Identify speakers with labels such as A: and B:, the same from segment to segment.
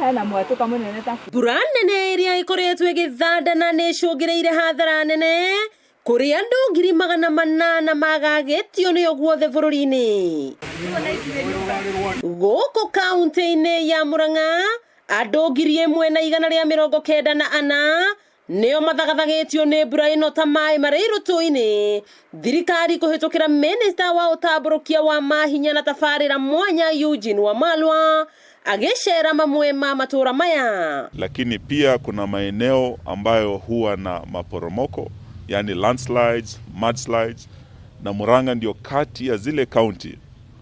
A: Hena mwatũka mũnene ta
B: Mbura nene ĩrĩa ĩkoretwo ĩgĩthandana nĩ ĩcũngĩrĩire hathara nene kũrĩ andũ 800,000 magagĩtio nĩo guothe bũrũri-inĩ. Gũkũ kaunti-inĩ ya Murang'a andũ 1,194 nĩo mathagathagĩtio nĩ mbura ĩno ta maĩ marĩ irũtũ-inĩ. Thirikari kũhĩtũkĩra minista wa ũtambũrũkia wa mahinya na tabarĩra mwanya Eugene Wamalwa agĩcera mamwe ma matũra maya.
C: Lakini pia kuna maeneo ambayo huwa na maporomoko, yani landslides, mudslides, na Murang'a ndio kati ya zile kaunti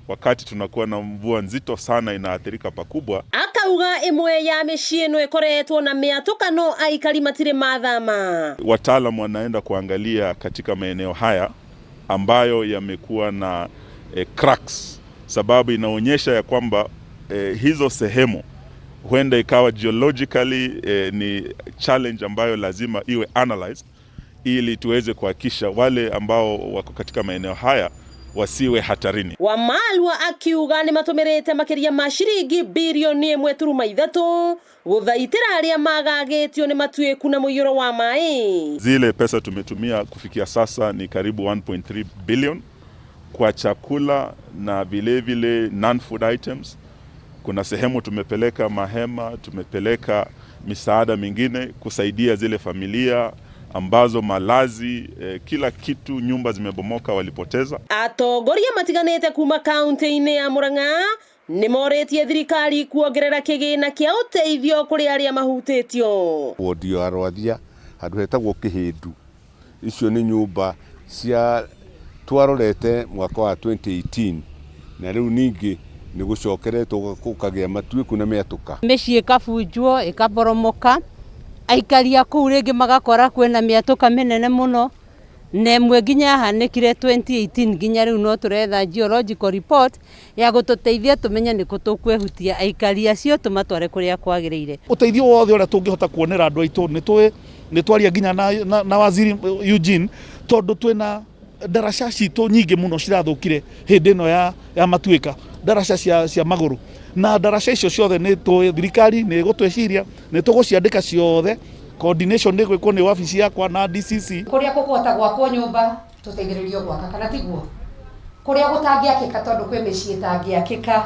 C: wakati tunakuwa na mvua nzito sana inaathirika pakubwa.
B: Akauga ĩmwe ya mĩciĩ ĩno ĩkoretwo na mĩatũkano aikari matirĩ mathama.
C: Wataalam wanaenda kuangalia katika maeneo haya ambayo yamekuwa na cracks, sababu inaonyesha ya kwamba hizo sehemu huenda ikawa geologically ni challenge ambayo lazima iwe analyzed ili tuweze kuhakikisha wale ambao wako katika maeneo haya wasiwe hatarini.
B: Wamalwa akiuga nĩ matũmĩrĩte makĩria ma ciringi 1.3 birioni gũthaitĩra arĩa magagĩtio nĩ matuĩku na mũiyũro wa maĩ.
C: Zile pesa tumetumia kufikia sasa ni karibu 1.3 billion kwa chakula na vile vile non-food items. Kuna sehemu tumepeleka mahema, tumepeleka misaada mingine kusaidia zile familia ambazo malazi, kila kitu, nyumba zimebomoka, walipoteza.
B: Atongoria matiganĩte kuma kaunti-inĩ ya Murang'a nĩ morĩtie thirikari kuongerera kĩgĩna kĩa ũteithio kũrĩ arĩa mahutĩtio.
D: Wodi ya Rwathia handũ hetagwo Kĩhĩndu, icio nĩ nyũmba cia twarorete mwaka wa 2018 na rĩu ningĩ nĩ gũcokeretwo gũkagĩa matuĩku na mĩatũka.
E: Mĩciĩ ĩkabunjwo, ĩkaboromoka, aikari a kũu rĩngĩ magakora kwĩna mĩatũka mĩnene mũno, na ĩmwe nginya yahanĩkire 2018, nginya rĩu no tũretha geological report ya gũtũteithia tũmenye nĩkũ tũkwehutia aikari acio tũmatware kũrĩa kwagĩrĩire.
F: Ũteithio wothe ũrĩa tũngĩhota kuonera andũ aitũ nĩ tũĩ nĩ twaria nginya na waziri Eugene, tondũ twĩna ndaraca citũ nyingĩ mũno cirathũkire hĩndĩ ĩno ya matuĩka, ndaraca cia magũrũ, na ndaraca icio ciothe nĩ tũĩ thirikari nĩ ĩgũtwĩciria, nĩ tũgũciandĩka ciothe, coordination nĩ gwĩkwo nĩ wabici yakwa na DCC.
G: Kũrĩa kũkũhota gwakwo nyũmba tũteithĩrĩrio gwaka, kana tiguo? Kũrĩa gũtangĩakĩka, tondũ kwĩ mĩciĩ ĩtangĩakĩka,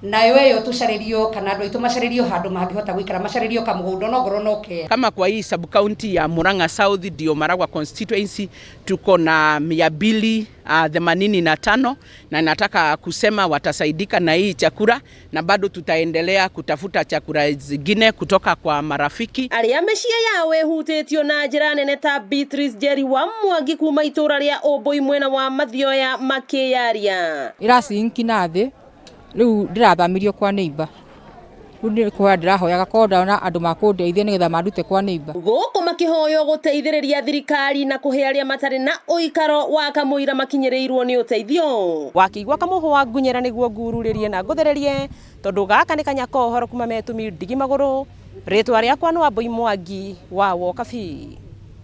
G: nayo ĩyo tũcarĩrio kana andũ aitũ macarĩrio handũ mangĩhota gũikara, macarĩrio kamũgũnda onongorwo no kea.
H: Kama kwa hii sub county ya Murang'a South, ndio Maragua constituency, tuko na 285, na nataka kusema watasaidika na hii chakula, na bado tutaendelea kutafuta chakula zingine kutoka kwa marafiki.
B: Arĩa mĩciĩ yao ĩhutĩtio na njĩra nene ta Beatrice Jerry wa Mwangi kuma itũra rĩa Ũmbũi mwena wa Mathioya makĩyaria.
I: Ĩracinki na thĩ, rĩu ndĩrathamirio kwa neighbor, rĩu nĩ kũhoya ndĩrahoyaga korwo ndona andũ makũndeithia nĩgetha mandute kwa neighbor.
B: Gũkũ makĩhoywo gũteithĩrĩria thirikari na kũhe arĩa matarĩ na ũikaro wa kamũira makinyĩrĩirwo nĩ ũteithio.
J: Wakĩigua kamũhwa ngunyĩra nĩguo ngururĩrie na ngũthererie, tondũ gaka nĩ kanyaka ũhoro kuma metũmi ndigi magũrũ. Rĩtwa rĩakwa nĩ Wambui Mwangi wa Wokabi.